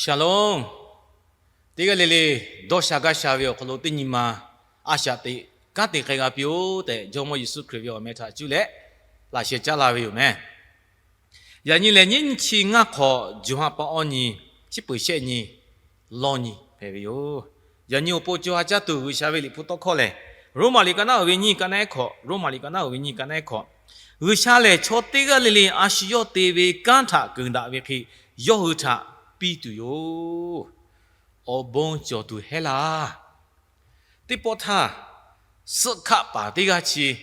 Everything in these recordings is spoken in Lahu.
Shalom. Teˇ g'aˇ le le dawˇ sha gaˇ sha ve awˬ hk'aw lo teˇ nyi ma a shaꞈ teꞈ kanˉ te k'ai g'a piˇ-oˆ tehꞈ, Jawˇmawˇ Yeˍsuˆ Hkriꞈ ve awˬ meh htaꞈ cuˇ leh laꞈ sheh caˉ la ve yoˬ meh. Yaꞈ nyi lehˬ, nyiˇ nyi chi ngaˇ hk'awꞈ, June ha pa awˇ nyi, chi peuˬ shehˆ nyi, lawˇ nyi hpehꞈ ve yoˬ. Yaꞈ nyi awˬ pon co ha caˇ tuˬ G'uiˬsha ve Liꞈ hpu tawˇ hkawˇ lehˬ, Roˉmaꞈ liꞈ ka naˉ uiˍ ve nyiˇ ka naˉ hkawꞈ, Roˉmaꞈ liꞈ ka naˉ uiˍ ve nyiˇ ka naˉ hkawꞈ, G'uiˬsha lehˬ chaw teˇ g'aˇ le le a shu yawˇ te ve kanˉ htaꞈ keunˍ daꞈ ve hk'e, yawˇ hui htaꞈ piˇ tuˬ yoˬ. Awˬ bon cawˬ tuˬ hehˉ laˇ. Teˇ pawˆ htaˇ, suhˆ hkaˆ paˍ teˇ g'aˇ chi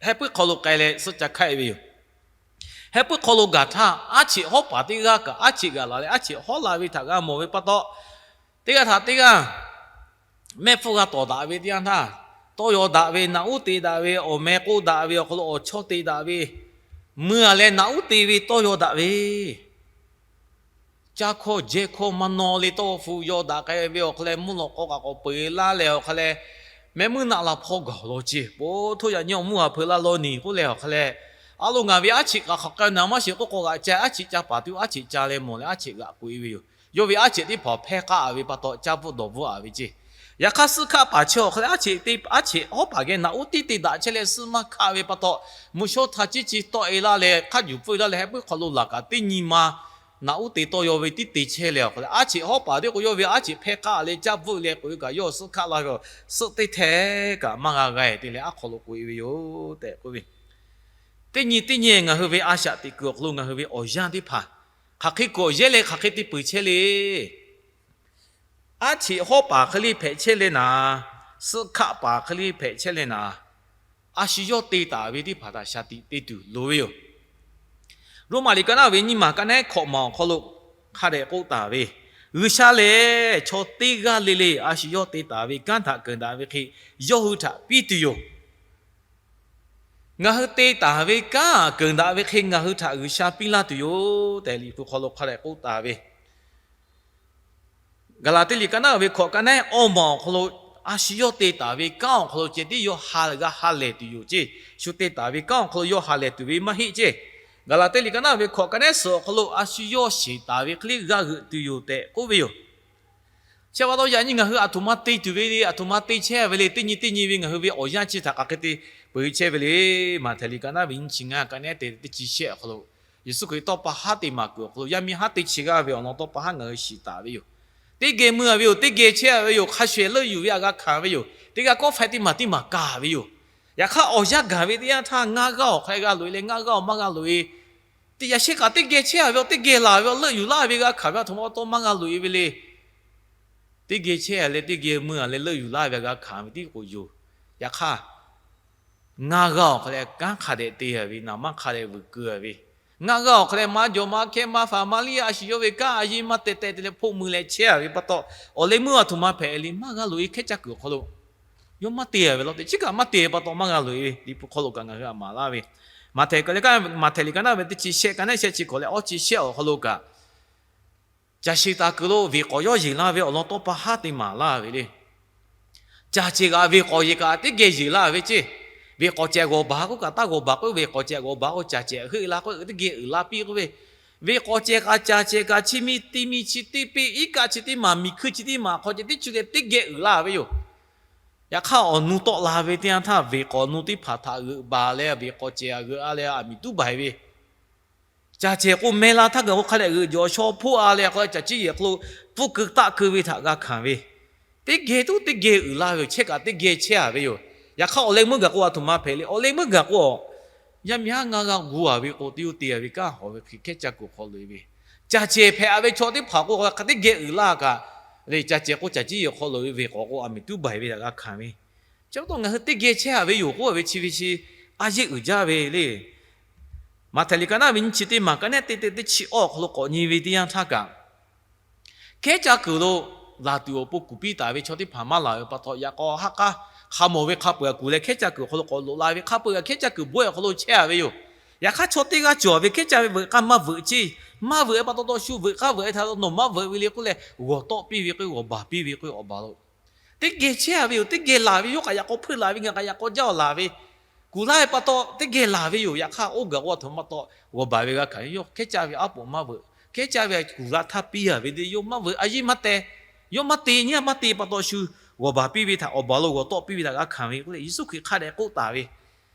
heh puiˉ hk'aw lo k'ai leh suhˆ ca hkaˆ e ve yoˬ. Heh puiˉ hk'aw lo gaˬ htaˇ, aˉ cheꞈ hawˉ paˍ teˇ g'aˇ kaꞈ aˉ cheꞈ g'aꞈ laˬ leh aˉ cheꞈ hawˉ la ve htaꞈ g'a mawˬ ve pa taw, teˇ g'aˇ htaꞈ teˇ g'aˇ mehˆ hpfuhˇ g'a tawˍ daꞈ ve teˇ yanˇ htaˇ, tawˇ yaw daꞈ ve, naꞈ uˉ te daꞈ ve, awˬ meh k'oˆ daꞈ ve awˬ hk'aw lo awˬ chawˇ te daꞈ ve, mui a leh naꞈ uˉ te ve tawˇ yaw daꞈ ve, caˇ hkawˇ jehˇ hkawˇ maˇ naw le tawˇ hpu yaw daꞈ k'ai ve awˬ hk'aw leh, mvuhˇ lawꞈ k'aw kaꞈ k'awꞈ peu eˬ laˇ lehˬ awˬ hk'aw leh, mehˆ muiˉ naˆ la hpawˇ gaˬ awˬ lawn ceˇ, po htoˇ yaꞈ nyi awˬ mvuhˇ haˍ hpeuꞈ laˇ law neˬ k'oˆ leh awˬ hk'aw leh, a lo ngaˬ ve aˉ cheꞈ kaꞈ hk'aˬ k'ai naˍ maˇ sheˍ k'oˆ k'o g'aꞈ ca, aˉ cheꞈ ca paˍ tuˬ aˉ cheꞈ ca leh mawˬ leh aˉ cheꞈ g'aꞈ k'oꞈ e ve yoˬ. Yawˇ ve aˉ cheꞈ teˇ hpaˍ hpehˇ k'aˆ ve pa taw caˇ bvuhˆ dawˬ bvuhˆ a ve ceˇ. Yaꞈ hk'aˇ suhˆ hkaˆ paˍ chi awˬ hk'aw leh aˉ cheꞈ te, aˉ cheꞈ hawˉ paˍ geh naꞈ uˉ tiˉ te daꞈ chehˇ leh suhˆ maˇ hkaˆ ve pa taw, mvuhˇ shawˉ htaˇ ciˉ ciˉ tawˆ e laˇ leh hk'a juˬ pfuhˇ e laˇ leh heh puiˉ hk'aw lo laˬ kaꞈ teˇ nyi ma naꞈ uˉ te tawˇ yaw ve tiˉ te chehˇ leh awˬ hk'aw leh, aˉ cheꞈ hawˉ paˍ teˇ k'o yawˇ ve aˉ cheꞈ hpehˇ k'aˆ leh caˇ bvuhˆ leh k'oꞈ e kaꞈ yawˇ suhˆ hkaˆ laˇ ve, suhˆ teˇ htehˇ kaꞈ maˇ g'a g'a e te leh aˉ hk'aw lo k'oꞈ e ve yoˬ tehꞈ k'oˆ ve. Teˇ nyi teˇ nyi ngaˬ hui ve a shaꞈ teꞈ kuiˬ awˬ hk'aw lo ngaˬ hui ve awˬ yanˇ teˇ hpaˍ hk'aˬ hk'e kawꞈ yehˇ leh hk'aˬ hk'e te peuˬ chehˇ le. Aˉ cheꞈ hawˉ paˍ hk'e le hpehꞈ chehˇ leh naˍ, suhˆ hkaˆ paˍ hk'e le hpehꞈ chehˇ leh naˍ, a shu yawˇ te taˍ ve teˇ hpaˍ htaꞈ shaˍ tiꞈ te tuˬ loˍ ve yoˬ. Roˉmaꞈ liꞈ ka naˉ ve nyiˇ maˬ ka naˉ hkawꞈ maˬ awˬ hk'aw lo hk'a dehꞈ k'oˆ taˍ ve, G'uiˬsha lehˬ chaw teˇ g'aˇ le le a shu yawˇ te taˍ ve kanˉ htaꞈ keunˍ daꞈ ve hk'e, yawˇ hui htaꞈ piˇ tuˬ yoˬ. Ngaˬ hui te taˍ ve kanˉ keunˍ daꞈ ve hk'e ngaˬ hui htaꞈ G'uiˬsha piˇ laˇ tuˬ yoˬ tehꞈ Liꞈ hpu hk'aw lo hk'a dehꞈ k'oˆ taˍ ve, Gaˍlaˍtiˆ liꞈ ka naˉ uiˍ ve hkawꞈ ka naˉ awˇ maˬ awˬ hk'aw lo, a shu yawˇ te taˍ ve kanˉ awˬ hk'aw lo ceh tiˉ yawˇ ha g'a ha lehˬ tuˬ yoˬ ceˇ. Shu te taˍ ve kanˉ awˬ hk'aw lo yawˇ ha lehˬ tuˬ ve maˇ heˆ ceˇ. Gaˍlaˍtiˆ liꞈ ka naˉ uiˍ ve hkawꞈ ka naˉ suhˍ awˬ hk'aw lo a shu yawˇ sheˍ taˍ ve hk'e le g'a g'euꞈ tuˬ yoˬ tehꞈ k'oˆ ve yoˬ. Chi pa taw yaꞈ nyi ngaˬ hui aˬ htoꞈ ma te tuˬ ve le, aˬ htoꞈ ma te chehˇ ve le, teˇ nyi teˇ nyi ve ngaˬ hui ve awˬ yanˇ chi htaꞈ hk'aˬ hk'e te peu chehˇ ve le. Maꞈhtehˍ liꞈ ka naˉ ve nyiˇ chi ngaˇ ka naˉ te teˇ chi shehˆ awˬ hk'aw lo, Yeˍsuˆ Hkriꞈ tawˇ pa haˉ te maˍ kuiˬ awˬ hk'aw lo yaˇ miˇ haˉ teˇ chi g'aˇ ve awˬ lawn tawˇ pa haˉ ngaˬ hui shiˍ taˍ ve yoˬ. Teˇ geh mui a ve yoˬ, teˇ geh chehˇ a ve yoˬ, hk'a shuˍ shuˍ leuˆ yuˬ ve a g'a hkanˍ ve yoˬ. Teˇ g'aˇ kawˆ faiˇ teˇ maˬ teˇ maˬ kaˍ ve yoˬ. Yaꞈ hk'aˇ awˬ yanˇ gaˬ ve teˇ yanˇ htaˇ ngaˇ g'aˇ awˬ hk'aw leh g'a loꞈ e leh ngaˇ g'aˇ awˬ maˇ g'a loꞈ e. Teˇ yaꞈ shehˆ kaꞈ teˇ geh chehˇ a ve yoˬ, teˇ geh laˬ ve yoˬ, leuˆ yuˬ laˇ ve g'a hkanˍ ve aˬ htoꞈ ma pa taw maˇ g'a loꞈ e ve le. Teˇ geh chehˇ a leh teˇ geh mui a leh leuˆ yuˬ laˇ ve g'a hkanˍ ve tiˉ k'o yoˬ. Yaꞈ hk'aˇ ngaˇ g'aˇ awˬ hk'aw leh kanˉ hk'a dehꞈ te a ve, naˍ maˇ hk'a dehꞈ veuꞈ keu a ve, ngaˇ g'aˇ awˬ hk'aw leh maˇ jawˬ maˇ hkehˇ maˇ faˍ maˇ liˇ a shu yawˇ ve kanˉ a yeˇ maˇ teh teh te leh hpoˆ mui leh chehˇ a ve pa taw, awˬ leh meuˇ aˬ htoꞈ ma hpehꞈ le maˇ g'a loꞈ e hkehˉ caˇ kuiˬ awˬ hk'aw lo yawˇ maˇ te a ve law teꞈ chiˉ kaꞈ maˇ te pa taw maˇ g'a loꞈ e ve Liꞈ hpu hk'aw lo kaꞈ ngaˬ hui a maˍ laˇ ve, Maꞈhtehˍ liꞈ ka naˉ ve teˇ chi shehˆ ka naˉ shehˆ chi hkawꞈ leh awˇ chi shehˆ awˬ hk'aw lo kaꞈ caˬ sheˍ taˍ kuiˬ lo veˬ k'awꞈ yawˇ yeˬ laˇ ve awˬ lawn tawˇ pa haˉ te maˍ laˇ ve le. Caˬ cehˬ kaꞈ veˬ k'awꞈ yeˬ kaꞈ teˇ geh yeˬ laˇ ve ceˇ. Veˬ k'awꞈ cehˬ g'awˬ baˬ k'oˆ kaꞈ taˇ g'awˬ baˬ k'oˆ, veˬ k'awꞈ cehˬ g'awˬ baˬ k'oˆ, caˬ cehˬ heuˆ la k'oˆ teˇ geh uiˍ la piˇ k'oˆ ve, veˬ k'awꞈ cehˬ kaꞈ caˬ cehˬ kaꞈ chi mi ti mi chi teˇ piˇ iˉ kaˆ chi teˇ maˬ miˬ hkui chi teˇ maˬ hk'aw ceh teˇ chi leh teˇ geh uiˍ laˇ ve yoˬ. Yaꞈ hk'aˇ awˬ nu tawˆ la ve teˇ yanˇ htaˇ veˬ k'awꞈ nu teˇ hpaˍ htaꞈ g'euꞈ baˬ leh veˬ k'awꞈ cehˬ a g'euꞈ a leh a miˬ tuˉ baˬ e ve, caˬ cehˬ k'o meh la htaˇ gaˬ k'o hk'a dehꞈ g'euꞈ jawˬ shaw hpoˆ a leh k'o caˬ ciˉ yehˬ hk'aw lo pfuhˇ keu taˆ keu ve htaꞈ g'a hkanˍ ve, teˇ geh tuˉ teˇ geh uiˍ laˇ ve yoˬ. Chehˇ kaꞈ teˇ geh chehˇ a ve yoˬ. Yaꞈ hk'aˇ awˬ leh meuˇ gaˬ k'o aˬ htoꞈ ma hpehꞈ le. Awˬ leh meuˇ gaˬ k'o, yaˇ miˇ haˉ ngaˇ g'aˇ gu a ve k'o teˇ yawˇ te a ve kanˉ hawˍ ve hk'e hkehˉ caˇ kuiˬ hk'aw loꞈ e ve, caˬ cehˬ hpehꞈ a ve chaw teˇ hpaˍ k'o hk'a teˇ geh uiˍ laˇ kaꞈ le, caˬ cehˬ k'o caˬ ciˉ yehˬ hk'aw loꞈ ve, veˬ k'awꞈ k'o a miˬ tuˉ baˬ e ve htaꞈ g'a hkanˍ ve, chi pa taw ngaˬ hui teˇ geh chehˇ a ve yoˬ k'oˆ a ve chi ve chi a yeˇ uiˍ jaˇ ve le. Maꞈhtehˍ liꞈ ka naˉ ve nyiˇ chi teˇ maˬ ka naˉ te te teˇ chi awˇ awˬ hk'aw lo k'awꞈ nyi ve teˇ yanˇ htaˇ kaꞈ, hkehˉ caˇ kuiˬ lo laˬ tuˬ awˬ pon kuˬ piˇ taˍ ve chaw teˇ hpaˍ maˇ laˬ ve pa taw, yaꞈ k'aw ha k'aˉ hk'a mawˬ ve hk'a peu-eˬ kuˬ leh hkehˉ caˇ kuiˬ awˬ hk'aw lo k'awꞈ loꞈ la ve, hk'a peu-eˬ hkehˉ caˇ kuiˬ bawehˇ awˬ hk'aw lo chehˇ a ve yoˬ. Yaꞈ hk'aˇ chaw teˇ g'aˇ cawˬ ve hkehˉ caˇ ve veuꞈ k'aˇ maˇ veuꞈ ceˇ. Maˇ veuꞈ pa taw taw shu veuꞈ k'aˇ veuꞈ e htaꞈ nawˬ maˇ veuꞈ ve le k'oˆ leh g'awˬ tawˆ piˇ ve k'o, g'awˬ baˬ piˇ ve k'o, awˬ baˬ lo teˇ geh chehˇ a ve yoˬ. Teˇ geh laˬ ve, yawˇ kaꞈ yaꞈ k'aw hpeuˆ laˬ ve, ngaˬ kaꞈ yaꞈ k'aw jaˇ awˬ laˬ ve, kuˬ laˇ ve pa taw teˇ geh laˬ ve yoˬ. Yaꞈ hk'aˇ oˇ gaˬ k'o aˬ htoꞈ ma pa taw g'awˬ baˬ ve g'a hkanˍ ve, yawˇ hkehˉ caˇ ve aˉ poꞈ maˇ veuꞈ. kehˉ caˇ ve kuˬ la htaˇ piˇ a ve teˇ yawˇ maˇ veuꞈ a yiˇ maˇ te. Yawˇ maˇ te nyi a maˇ te pa taw shu g'awˬ baˬ piˇ ve htaꞈ awˬ baˬ lo g'awˬ tawˆ piˇ ve htaꞈ g'a hkanˍ ve k'oˆ leh Yeˍsuˆ Hkriꞈ hk'a dehꞈ k'oˆ taˍ ve.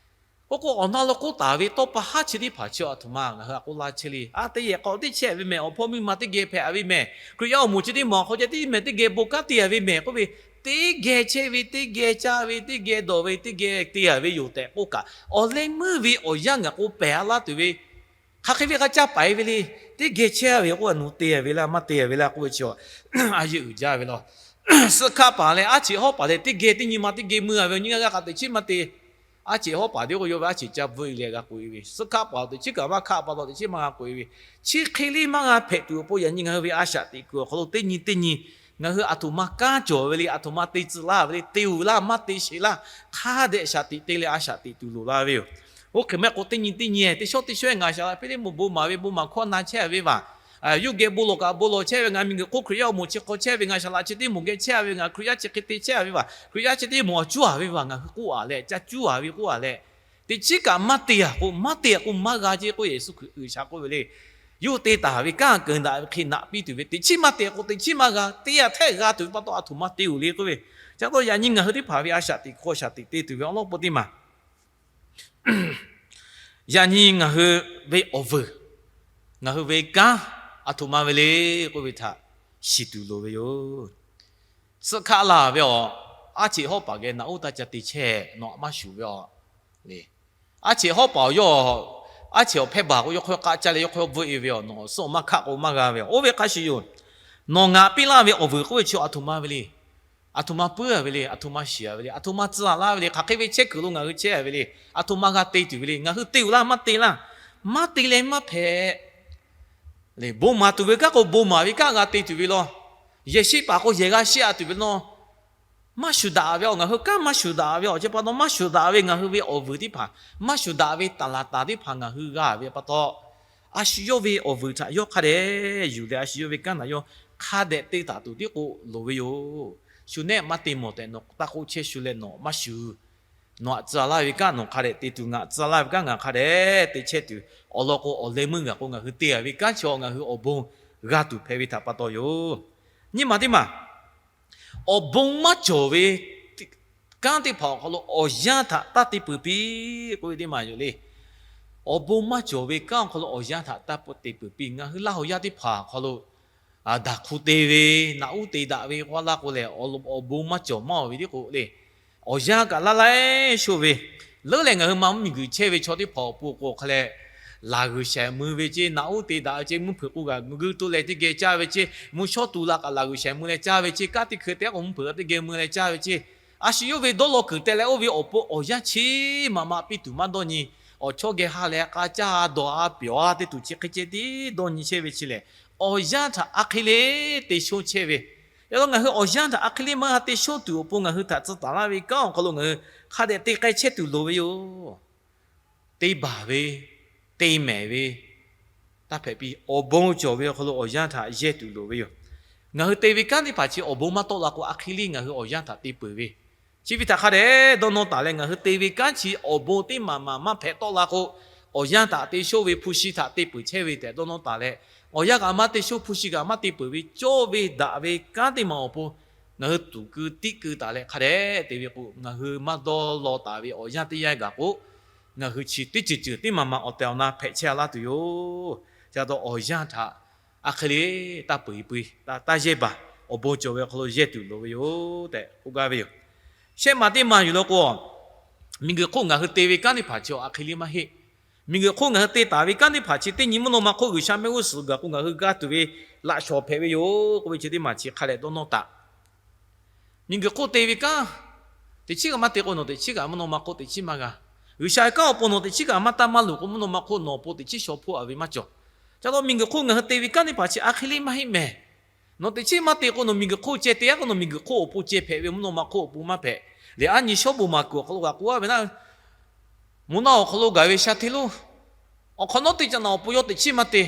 Oˇ k'o awˬ na lo k'oˆ taˍ ve tawˇ pa haˉ chi teˇ hpaˍ chi a htoꞈ ma ngaˬ hui a k'oˆ laˇ chehˇ le. A, teˇ yehˬ k'awꞈ teˇ chehˇ ve mehˬ, awˬ hpawˇ miˇ ma teˇ geh hpehꞈ ve mehˬ, Hkriꞈ yaˇ awˬ moˍ chi teˇ maˬ awˬ hk'aw ceh tiˉ mehˬ teˇ geh bon kanˉ te a ve mehˬ k'oˆ ve, teˇ geh chehˇ ve, teˇ geh caˇ ve, teˇ geh dawˬ ve, teˇ geh te a ve yoˬ tehꞈ k'oˆ kaꞈ, awˬ leh meuˇ ve awˬ yanˇ ngaˬ k'o pehˬ a laˇ tuˬ ve, hk'aˬ hk'e ve k'a caˇ paiˍ ve le. Teˇ geh chehˇ ve k'oˆ a nu te a ve laˇ maˇ te a ve laˇ k'oˆ ve chi a, a yeˇ uiˍ jaˇ ve law. Suhˆ hkaˆ paˍ leh aˉ cheꞈ hawˉ paˍ leh teˇ geh teˇ nyi ma teˇ geh meuˇ a ve awˬ nyi g'aˇ g'aˇ k'a teꞈ chiˉ maˇ te. Aˉ cheꞈ hawˉ paˍ teˇ k'o yawˇ ve aˉ cheꞈ ca bvuhˆ e leh g'a k'oꞈ e ve, suhˆ hkaˆ paˍ teꞈ chiˉ kaꞈ maˇ hkaˆ pa taw teꞈ chiˉ maˇ g'a k'oꞈ e ve, chi hk'e le maˇ g'a hpehꞈ tuˬ awˬ pon yaꞈ nyi ngaˬ hui ve a shaꞈ teꞈ kuiˬ awˬ hk'aw lo teˇ nyi teˇ nyi ngaˬ hui a htoꞈ ma kanˉ cawˬ ve le, a htoꞈ ma te tcuh laˇ ve le, te uiˍ laˇ maˇ te sheˍ laˇ, hk'a dehꞈ shaꞈ teꞈ te leh a shaꞈ teꞈ tuˬ loˍ la ve yoˬ. Oˇ hk'e maˇ k'o teˇ nyi teˇ nyi teˇ shawˉ teˇ shawˉ ngaˬ shaˍ laꞈ hpeˇ teˇ moˍ bon maˍ ve bon maˍ hkawˇ na chehˇ a ve vaˬ, yawˇ geh bon lawˬ kaꞈ bon lawˬ chehˇ ve ngaˬ miˬguiˬ hk'oˆ Hkriꞈ yaˇ awˬ moˍ chi hk'aw chehˇ ve ngaˬ shaˍ laꞈ chi teˇ moˍ geh chehˇ a ve ngaˬ Hkriꞈ yaˇ chi hk'e te chehˇ a ve vaˬ, Hkriꞈ yaˇ chi teˇ moˍ awˬ cuˉ a ve vaˬ ngaˬ hui k'oˆ a leh ca cuˉ a ve k'oˆ a leh, teꞈ chiˉ kaꞈ maˇ te a k'o, maˇ te a k'o maˇ g'a ceˇ k'oˆ Yeˍsuˆ Hkriꞈ G'uiˬsha k'oˆ ve le. Yawˇ te taˍ ve kanˉ keunˍ daꞈ ve hk'e naꞈ piˇ tuˬ ve, teꞈ chiˉ maˇ te k'o teꞈ chiˉ maˇ g'a, te a htaˇ g'a tuˬ ve pa taw a htoꞈ ma te uˬ le k'oˆ ve. Ca taw yaꞈ nyi ngaˬ hui teˇ hpaˍ ve a shaꞈ teꞈ hk'aw shaꞈ teꞈ te tuˬ ve awˬ lawn pon teˇ maˬ yaꞈ nyi ngaˬ hui ve awˬ vuiˬ, ngaˬ hui ve kanˉ a htoꞈ ma ve le k'oˆ ve htaꞈ shiˍ tuˬ loˍ ve yoˬ. Suhˆ hkaˆ laˇ ve awˬ, aˉ cheꞈ hawˉ paˍ geh naꞈ uˉ taˇ ca te chehˇ, nawˬ aꞈ maˇ shuˍ ve awˬ le. Aˉ cheꞈ hawˉ paˍ awˬ yawˇ, aˉ cheꞈ awˬ hpehˇ baˬ k'o yawˇ hk'aw k'aˆ caˇ leh yawˇ hk'aw bvuhˆ e ve awˬ, nawˬ suhˆ maˇ hkaˆ k'o maˇ g'a ve awˬ, oˇ ve hk'a shuˍ yoˬ. Nawˬ ngaˬ piˇ laˇ ve awˬ vuiˬ k'oˆ ve chi a htoꞈ ma ve le. A htoꞈ ma puiˉ a ve le, a htoꞈ ma shiˍ a ve le, a htoꞈ ma tcuh a laˇ ve le, hk'aˬ hk'e ve chehˇ kuiˬ lo ngaˬ hui chehˇ a ve le, a htoꞈ ma g'a te tuˬ ve le, ngaˬ hui te uˬ laˇ maˇ te laˇ, maˇ te leh maˇ hpehꞈ le. Bon maˍ tuˬ ve kanˉ k'o bon maˍ ve kanˉ g'a te tuˬ ve law. Yehˬ shiˆ paˍ k'o yehˬ g'a shiˆ a tuˬ ve law. Maˇ shuˍ daꞈ ve awˬ, ngaˬ hui kanˉ maˇ shuˍ daꞈ ve awˬ, chi pa taw maˇ shuˍ daꞈ ve ngaˬ hui ve awˬ vuiˬ teˇ hpaˍ, maˇ shuˍ daꞈ ve taˍ laˍ taˍ teˇ hpaˍ ngaˬ hui g'a ve pa taw, a shu yawˇ ve awˬ vuiˬ htaꞈ yawˇ hk'a dehꞈ yuˬ leh a shu yawˇ ve kanˉ htaꞈ yawˇ hk'a dehꞈ te taˍ tuˬ tiˉ k'o loˍ ve yoˬ. Shu nehˆ maˇ te mawˬ tehꞈ nawˬ taˇ k'oˆ chehˇ shu leh nawˬ maˇ shuˍ. Nawˬ aꞈ tcuh laˇ ve kanˉ nawˬ hk'a dehꞈ te tuˬ, ngaˬ tcuh laˇ ve kanˉ ngaˬ hk'a dehꞈ te chehˇ tuˬ awˬ lawn k'o, awˬ leh meuˇ gaˬ k'o ngaˬ hui te a ve kanˉ chi ngaˬ hui awˬ bon g'a tuˬ hpehꞈ ve htaꞈ pa taw yoˬ. Nyi ma teˇ maˬ, awˬ bon maˇ cawˬ ve kanˉ teˇ hpaˍ awˬ hk'aw lo awˬ yanˇ htaꞈ taˇ te peuˬ piˇ k'oˆ ve teˇ maˬ yoˬ le. Awˬ bon maˇ cawˬ ve kanˉ awˬ hk'aw lo awˬ yanˇ htaꞈ taˇ te peuˬ piˇ. Ngaˬ hui Laˇ huˍ yaˇ teˇ hpaˍ awˬ hk'aw lo daꞈ hku te ve, naꞈ uˉ te daꞈ ve k'oˆ laˇ k'o lehˬ, awˬ bon maˇ cawˬ maˇ ve tiˉ k'o le. Awˬ yanˇ kaꞈ laˇ laiˉ sho ve, leuˉ leh ngaˬ hui ma mvuhˇ miˬguiˬ chehˇ ve chaw teˇ hpaˍ awˬ pon k'o hk'a leh, laˬ g'uiˬ shaˍ mui ve ceˇ, naꞈ uˉ te daꞈ ve ceˇ, mvuhˇ hpeuꞈ k'oˆ kaꞈ mui g'uiˇ toˇ leh teˇ geh caˇ ve ceˇ, mvuhˇ shawˉ tu la kaꞈ laˬ g'uiˬ shaˍ mui leh caˇ ve ceˇ, kanˉ teˇ hkui te k'o mvuhˇ hpeuꞈ kaꞈ teˇ geh mui leh caˇ ve ceˇ. A shu yawˇ ve dawˇ law kuiˬ teh leh oˇ ve awˬ pon awˬ yanˇ chi maꞈ maꞈ piˇ tuˬ maˇ dawˇ nyi. Awˬ chawˇ geh ha leh k'a caˇ dawˬ a pyawˬ a te tuˬ chi hk'e ceh tiˉ dawˇ nyi chehˇ ve chi lehˬ, awˬ yanˇ htaꞈ a hk'e le te shonˇ chehˇ ve. Yaꞈ law ngaˬ hui awˬ yanˇ htaꞈ a hk'e le maˇ g'a te shonˇ tuˬ awˬ pon ngaˬ hui htaꞈ tcuh taˍ laˇ ve kanˉ awˬ hk'aw lo ngaˬ hui hk'a dehꞈ te k'ai chehˇ tuˬ loˍ ve yoˬ. Te baˬ ve, te mehˍ ve, taˇ hpehꞈ piˇ. Awˬ bon cawˬ ve awˬ hk'aw lo awˬ yanˇ htaꞈ yehˇ tuˬ loˍ ve yoˬ. Ngaˬ hui te ve kanˉ teˇ hpaˍ chi awˬ bon maˇ tawˆ la k'o a hk'e le ngaˬ hui awˬ yanˇ htaꞈ te peuˬ ve, chi ve htaꞈ hk'a dehꞈ dawˇ nawˇ taˍ leh ngaˬ hui te ve kanˉ chi awˬ bon teˇ maˬ maˬ maˇ hpehꞈ tawˆ la k'o, awˬ yanˇ htaꞈ te shonˇ ve hpu shi htaꞈ te peuˬ chehˇ ve tehꞈ dawˇ nawˇ taˍ leh, awˬ yanˇ kaꞈ maˇ te shonˇ hpu shi kaꞈ maˇ te peuˬ ve cawˇ ve daꞈ ve kanˉ teˇ maˬ awˬ pon ngaˬ hui tuˍ keu tiˆ keu taˍ leh hk'a dehꞈ te ve k'o, ngaˬ hui maˇ dawˇ law taˍ ve awˬ yanˇ teˇ yanˇ gaˬ k'o, ngaˬ hui chi teˇ ceuˬ ceuˬ teˇ maˬ maˬ awˬ tehˬ awˬ na hpehꞈ chehˇ a laˇ tuˬ yoˬ. Ca taw awˬ yanˇ htaꞈ a hk'e le taˇ peuˬ e pui, taˇ yehˇ baˬ. Awˬ bon cawˬ ve awˬ hk'aw lo yehˇ tuˬ loˍ ve yoˬ tehꞈ k'oˆ gaˇ ve yoˬ. Shehˆ maˬ teˇ maˬ yuˬ law k'o, miˬguiˬ hk'oˆ ngaˬ hui te ve kanˉ teˇ hpaˍ chi a hk'e le maˇ heˆ. Miˬguiˬ hk'oˆ ngaˬ hui te taˍ ve kanˉ teˇ hpaˍ chi teˇ nyi mvuhˇ naw ma hk'oˆ G'uiˬsha mehˆ g'uˇ suhˍ gaˬ k'o ngaˬ hui g'a tuˬ ve laꞈ shawˍ hpehꞈ ve yoˬ k'oˆ ve chi teˇ maˬ chi hk'a dehꞈ dawˇ nawˇ taˍ. Miˬguiˬ hk'oˆ te ve kanˉ teꞈ chiˉ kaꞈ maˇ te k'o, nawˬ teꞈ chiˉ kaꞈ mvuhˇ naw ma hk'oˆ teꞈ chiˉ maˇ g'a. G'uiˬsha ve kanˉ awˬ pon nawˬ teꞈ chiˉ kaꞈ maˇ taˇ maˇ luˬ k'o, mvuhˇ naw ma hk'oˆ nawˬ awˬ pon teꞈ chiˉ shaw hpoˆ a ve maˇ cawˬ. Ca taw miˬguiˬ hk'oˆ ngaˬ hui te ve kanˉ teˇ hpaˍ chi a hk'e le maˇ heˆ mehˍ. Nawˬ teꞈ chiˉ maˇ te k'o, nawˬ miˬguiˬ hk'oˆ ceh te a k'o, nawˬ miˬguiˬ hk'oˆ awˬ pon ceh hpehꞈ ve, mvuhˇ naw ma hk'oˆ awˬ pon maˇ hpehꞈ. Lehˬ a nyi shawˉ bon maˍ kuiˬ awˬ hk'aw lo g'a k'oˆ a ve naˉ, mvuhˇ naw awˬ hk'aw lo gaˬ ve sha hteˇ lonˉ awˬ hk'awꞈ nawˉ teˇ ca naꞈ awˬ pon yawˇ teꞈ chiˉ maˇ te.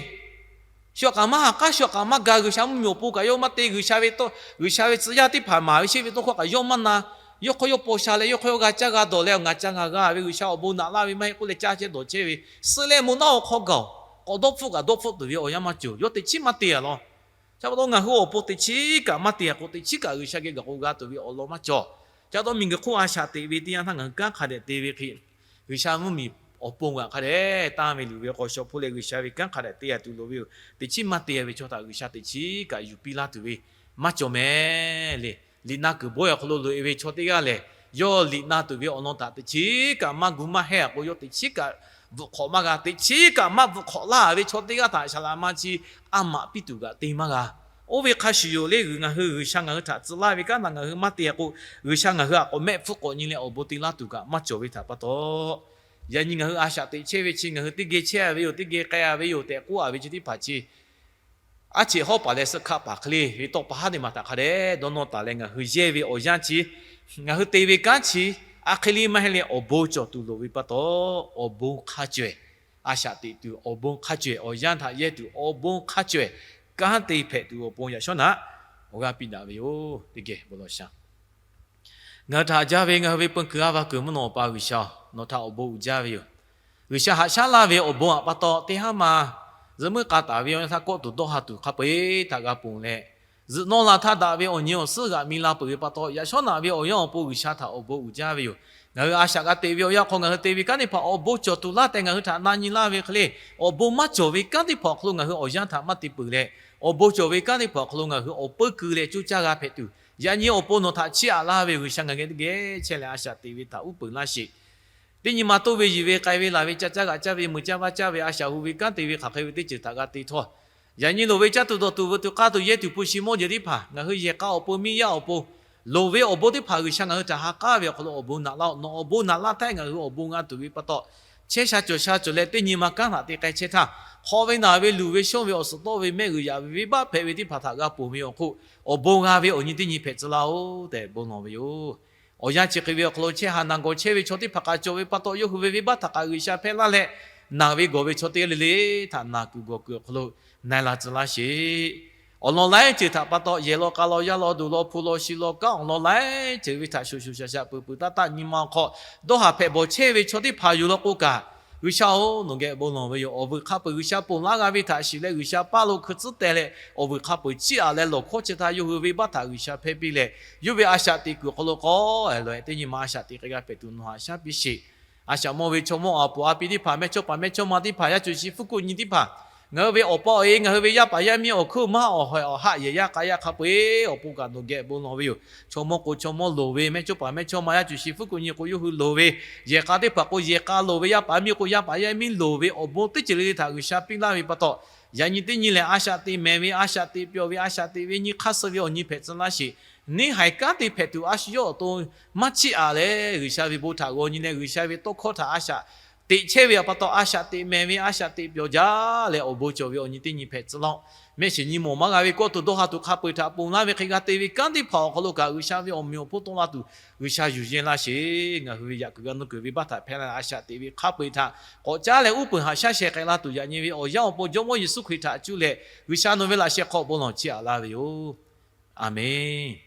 Shu kaꞈ maˇ haˍ k'aˉ, shu kaꞈ maˇ ga, G'uiˬsha mvuhˇmiˬ awˬ pon kaꞈ yawˇ maˇ te, G'uiˬsha ve tcuh yaˇ teˇ hpaˍ maˍ ve sheˆ ve tawˇ hkawˇ kaꞈ yawˇ maˇ na. Yawˇ hk'aw yawˇ paw sha leh yawˇ hk'aw yawˇ g'a caˇ g'a dawˬ leh, ngaˬ ca ngaˬ g'a ve G'uiˬsha awˬ bon naꞈ laˇ ve maˇ heˆ k'oˆ leh caˇ chehˇ dawˬ chehˇ ve, suh leh mvuhˇ naw awˬ hk'aw gaˬ-oˬ. k'awꞈ dawˇ hpfuhˆ kaꞈ dawˇ hpfuhˆ tuˬ ve awˬ yanˇ maˇ cawˬ. Yawˇ teꞈ chiˉ maˇ te a law. Chi pa taw ngaˬ hui awˬ pon teꞈ chiˉ kaꞈ maˇ te a k'o, teꞈ chiˉ kaꞈ G'uiˬsha geh gaˬ k'o g'a tuˬ ve awˬ lawn maˇ cawˬ. Chi pa taw miˬguiˬ hk'oˆ a shaꞈ teꞈ ve teˇ yanˇ htaˇ ngaˬ hui kanˉ hk'a dehꞈ te ve hk'e, G'uiˬsha mvuhˇmiˬ awˬ pon g'aꞈ hk'a dehꞈ tanˇ ve luˬ ve k'awꞈ shawˍ hpfuhˆ leh G'uiˬsha ve kanˉ hk'a dehꞈ te a tuˬ loˍ ve yoˬ. Teꞈ chiˉ maˇ te ve chaw htaꞈ G'uiˬsha teꞈ chiˉ kaꞈ yuˬ piˇ laˇ tuˬ ve maˇ cawˬ mehˍ le. Liꞈ na kuiˬ bawehˇ awˬ hk'aw lo loꞈ e ve chaw teˇ g'aˇ lehˬ, yawˇ liꞈ na tuˬ ve awˬ lawn htaꞈ teꞈ chiˉ kaꞈ maˇ gu maˇ hehˇ a k'o, yawˇ teꞈ chiˉ kaꞈ bvuhꞈ hk'awꞈ maˇ g'a. Teꞈ chiˉ kaꞈ maˇ bvuhꞈ hk'awꞈ laˇ ve chaw teˇ g'aˇ htaꞈ shaˍ laꞈ ma chi a maꞈ piˇ tuˬ kaꞈ te maˇ g'a. Oˇ ve hk'a shuˍ yoˬ le, ngaˬ hui G'uiˬsha ngaˬ hui htaꞈ tcuh laˇ ve kanˉ htaꞈ ngaˬ hui maˇ te a k'o, G'uiˬsha ngaˬ hui htaꞈ k'awꞈ mehˆ hpfuhˆ k'awꞈ nyi leh awˬ bon te laˇ tuˬ kaꞈ maˇ cawˬ ve htaꞈ pa taw, yaꞈ nyi ngaˬ hui a shaꞈ teꞈ chehˇ ve chi ngaˬ hui teˇ geh chehˇ a ve yoˬ, teˇ geh k'ai a ve yoˬ tehꞈ k'oˆ a ve chi teˇ hpaˍ chi aˉ cheꞈ hawˉ paˍ leh suh hkaˆ paˍ hk'e le ve tawˇ pa haˉ teˇ maˬ htaꞈ hk'a dehꞈ dawˇ nawˇ taˍ leh ngaˬ hui yehˇ ve awˬ yanˇ chi, ngaˬ hui te ve kanˉ chi a hk'e le maˇ heˆ leh awˬ bon cawˬ tuˬ loˍ ve pa taw, awˬ bon hk'a cawehˬ, a shaꞈ teꞈ tuˬ awˬ bon hk'a cawehˬ, awˬ yanˇ htaꞈ yehˇ tuˬ awˬ bon hk'a cawehˬ, kanˉ te hpehꞈ tuˬ awˬ pon yaꞈ shawˉ naꞈ awˬ g'aˇ piˇ daꞈ ve yoˬ. Teˇ geh bon lawˬ shaˍ. Ngaˬ hui htaꞈ jaˇ ve ngaˬ hui ve peu kuiˬ a va kuiˬ mvuhˇ naw pa G'uiˬsha, nawˬ htaꞈ awˬ bon uiˍ jaˇ ve yoˬ. G'uiˬsha haꞈ shaˉ laˇ ve awˬ bon htaꞈ pa taw, teˇ haˉ ma zuhꞈ muiˉ k'a taˍ ve awˬ yanˇ htaˇ kawˆ tuˬ dawˇ ha tuˬ hk'a peu-eˬ htaꞈ g'a ponˬ leh, zuhꞈ nawˇ la htaˇ daꞈ ve awˬ nyi awˬ suhˉ g'aꞈ mi la peuˬ ve pa taw, yaꞈ shawˉ naꞈ ve awˬ yanˇ awˬ pon G'uiˬsha htaꞈ awˬ bon uiˍ jaˇ ve yoˬ. Ngaˬ hui a shaꞈ g'a teꞈ ve awˬ yanˇ hk'aw ngaˬ hui te ve kanˉ teˇ hpaˍ awˬ bon cawˬ tuˬ laˇ tehꞈ ngaˬ hui htaꞈ na nyi laˇ ve hk'e le, awˬ bon maˇ cawˬ ve kanˉ teˇ hpaˍ awˬ hk'aw lo ngaˬ hui awˬ yanˇ htaꞈ maˇ te peuˬ leh, awˬ bon cawˬ ve kanˉ teˇ hpaˍ awˬ hk'aw lo ngaˬ hui awˬ peu kuiˬ leh coˇ caˇ g'a hpehꞈ tuˬ, yaꞈ nyi awˬ pon nawˬ htaꞈ chiˇ aꞈ laˇ ve G'uiˬsha ngaˬ geh teˇ geh chehˇ leh a shaꞈ teꞈ ve htaꞈ uˉ peunˍ laˇ sheˍ. Teˇ nyi ma toˇ ve yuˬ ve k'ai ve laˬ ve ca caˇ g'aꞈ caˇ ve meuꞈ caˇ vaˇ caˇ ve a shaꞈ hu ve kanˉ te ve hk'aˬ hk'e ve teˇ ceuˬ htaꞈ g'a te htawˇ, yaꞈ nyi loˍ ve caˇ tuˬ dawˬ tuˬ veuꞈ tuˬ k'aˇ tuˬ yehˇ tuˬ hpu shi mawˇ jeˬ teˇ hpaˍ ngaˬ hui yehˬ k'a awˬ pon miˇ yaˇ awˬ pon loˍ ve awˬ bon teˇ hpaˍ G'uiˬsha ngaˬ hui htaꞈ ha k'aˉ ve awˬ hk'aw lo awˬ bon naꞈ laˇ-oˆ. Nawˬ awˬ bon naꞈ laˇ htaˇ ngaˬ hui awˬ bon g'a tuˬ ve pa taw, chehˇ sha cawˬ sha cawˬ leh teˇ nyi ma kanˉ htaꞈ te k'ai chehˇ htaˇ, hk'aw ve naˬ ve luˬ ve shonˇ ve awˬ suhˍ tawˆ ve mehˆ g'uiˬ yaꞈ ve venˇbaˆ hpehꞈ ve teˇ hpaˍ htaꞈ g'a ponˬ ve awˬ hk'oˆ, awˬ bon g'a ve awˬ nyi teˇ nyi hpehꞈ tcuh laˇ-oˆ tehꞈ bon lawˬ ve yoˬ. Awˬ yanˇ chi hk'e ve awˬ hk'aw lo chehˇ haꞈ naˬ gawˬ chehˇ ve chaw teˇ hpaˍ k'aꞈ cawˬ ve pa taw, yawˇ hui ve venˇbaˆ htaꞈ kaꞈ G'uiˬsha hpehˇ laˇ leh, naˬ ve gawˬ ve chaw teˇ g'aˇ le le htaꞈ naˬ kuiˬ gawˬ kuiˬ awˬ hk'aw lo na e la tcuh laˇ sheˍ. Awˬ lawn laiˉ ceuˬ htaꞈ pa taw yehˬ law k'a law yaˇ law duˬ law hpu law shi law kanˉ awˬ lawn laiˉ ceuˬ ve htaꞈ shoˍ shoˍ shaˍ shaˍ peuˬ peuˬ taˇ taˇ nyi ma awˬ hk'aw dawˇ haˍ hpehꞈ bawˬ chehˇ ve chaw teˇ hpaˍ yoˬ law k'o kaꞈ, G'uiˬsha-oˬ, nawˬ geh bon lawˬ ve yoˬ. Awˬ vuiˬ hk'a peu-eˬ G'uiˬsha ponˬ laˇ g'a ve htaꞈ shiˍ leh G'uiˬsha paˇ lo hkui tcuhˉ teh leh, awˬ vuiˬ hk'a peu-eˬ chiˇ aꞈ leh lawˬ hkawˇ chi htaˇ yawˇ hui venˇbaˆ htaꞈ G'uiˬsha hpehˇ piˇ leh, yawˇ ve a shaꞈ teꞈ kuiˬ awˬ hk'aw lo k'awꞈ lawˬ-e teˇ nyi ma a shaꞈ teꞈ k'ai g'a hpehꞈ tuˬ nawˬ haꞈ shaˉ piˇ sheˍ. A shaꞈ mawˇ ve chaw mawˇ awˬ puˍ a pi teˇ hpaˍ, mehˇ chawˇ paˍ mehˇ chawˇ ma teˇ hpaˍ, yaˇ cuˬ shi fuˉ kuˆ nyi teˇ hpaˍ, ngaˬ hui ve awˬ pa awˬ e, ngaˬ hui ve yaˇ paˍ yaˇ miˇ awˬ hkuiˉ maˇ awˬ hawehˬ awˬ haˆ yehˬ yaˇ k'a yaˇ hk'a peu-eˬ awˬ pon kaꞈ nawˬ geh bon lawˬ ve yoˬ. Chaw mawˇ k'o chaw mawˇ loˍ ve, mehˇ chawˇ paˍ mehˇ chawˇ ma, yaˇ cuˬ shi fuˉ kuˆ nyi k'o yawˇ hui loˍ ve, yehˬ k'a teˇ hpaˍ k'o yehˬ k'a loˍ ve, yaˇ paˍ yaˇ miˇ k'o yaˇ paˍ yaˇ miˇ loˍ ve awˬ bon teˇ ceuˬ le le htaꞈ G'uiˬsha piˇ laˇ ve pa taw, yaꞈ nyi teˇ nyi lehˬ a shaꞈ teꞈ mehˍ ve, a shaꞈ teꞈ pyawˬ ve, a shaꞈ teꞈ ve nyi hk'aˇ suh ve awˬ nyi hpehꞈ tcuh laˇ sheˍ. Neˇ haiˬ kanˉ te hpehꞈ tuˬ a shu yawˇ awˬ to maˇ chiˇ aꞈ leh, G'uiˬsha ve bon htaꞈ g'aw nyi leh G'uiˬsha ve tawˇ hkawˇ htaꞈ a shaꞈ teꞈ chehˇ ve pa taw, a shaꞈ teꞈ mehˍ ve, a shaꞈ teꞈ pyawˬ jaˇ leh awˬ bon cawˬ ve awˬ nyi teˇ nyi hpehꞈ tcuh laˇ-oˆ. Mehˆ shiˍ nyi mawˬ maˇ g'a ve kawˆ tuˬ dawˇ ha tuˬ hk'a peu-eˬ htaꞈ ponˬ laˇ ve hk'e g'a te ve kanˉ teˇ hpaˍ awˬ hk'aw lo kaꞈ G'uiˬsha ve awˬ meꞈ awˬ hponˇ tawˆ la tuˬ G'uiˬsha yuˬ yehˇ laˇ sheˍ. Ngaˬ hui ve yaꞈ kuiˬ g'a nuˇ kuiˬ venˇbaˆ htaꞈ hpehˇ laˇ leh a shaꞈ teꞈ ve hk'a peu-eˬ htaꞈ k'awꞈ caˉ leh uˉ peunˍ haꞈ shaˉ sheh k'ai la tuˬ yaꞈ nyi ve awˬ yanˇ awˬ pon Jawˇmawˇ Yeˍsuˆ Hkriꞈ htaꞈ cuˇ leh G'uiˬsha nawˬ ve laꞈ sheh hk'aw bon lawˬ chiˇ aꞈ laˇ ve yoˬ. Aˬmenˍ.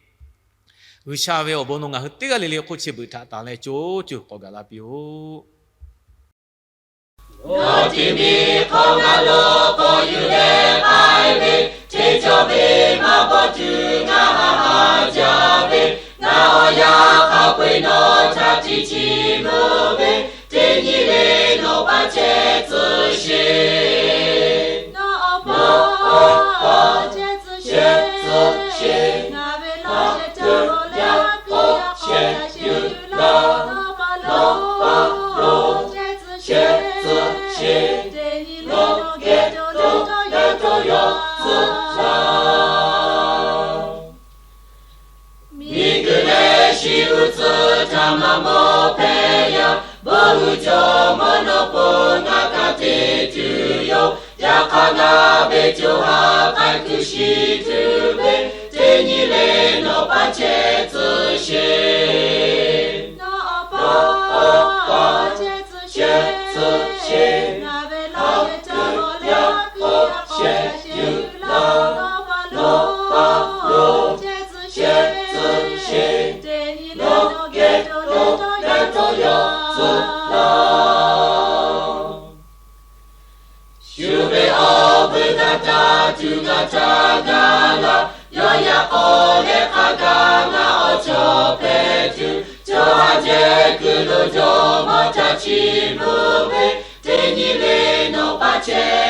G'uiˬsha ve awˬ bon nawˬ ngaˬ hui teˇ g'aˇ le le hk'oˆ chi beuꞈ htaꞈ tanˬ leh co co k'awꞈ gaˬ la piˇ-oˆ. Nawˬ teˇ miˬ hk'aw ngaˬ lo k'awꞈ yuˬ leh k'ai ve, hteˇ cawˇ ve maˇ bawˬ tuˬ ngaˬ haꞈ haꞈ jaˇ ve, ngaˬ awˬ yaˇ hk'a peu-eˬ nawˬ htaꞈ teˇ chiˇ mvuh ve, teˇ nyi le nawˬ paˇ chehˇ tcuh sheˍ. Nawˬ awˬ paˇ chehˇ tcuh sheˍ. Ngaˬ ve laꞈ sheh caˇ lawˬ leh a piˇ a k'awꞈ shaˍ sheˍ yuˬ laˇ. Nawˬ paˇ lo chehˇ tcuh sheˍ. Teˇ nyi le nawˬ geh cawˬ leh dawˇ yaw tcuh laˇ. Miˬguiˬ leh shiˍ uiˍ tcuhˇ htaꞈ maˇ mawˬ hpehꞈ yaˇ, bon uiˍ jawˇmawˇ nawˬ pon ngaˬ kaꞈ te tuˬ yoˬ. Yaꞈ hk'aˇ ngaˬ ve co ha k'ai kuiˬ shiˍ tuˬ ve, teˇ nyi le nawˬ paˇ chehˇ tcuh sheˍ. Nawˬ awˬ paˇ chehˇ tcuh sheˍ. Ngaˬ ve laꞈ sheh caˇ lawˬ leh a piˇ a k'awꞈ shaˍ sheˍ yuˬ laˇ. Nawˬ paˇ lo chehˇ tcuh sheˍ. Teˇ nyi le nawˬ geh cawˬ leh dawˇ yaw tcuh laˇ. Shu ve Hk'aˬ htaˇ tuˬ g'a htaˇ gaˬ la, yawˇ yaꞈ k'aw leh hk'a gaˬ la awˬ cawˬ hpehꞈ tuˬ, chaw ha jehˬ kuiˬ lo jawˇ mawˇ htaꞈ chiˇ mvuh ve, teˇ nyi le nawˬ pa chehˇ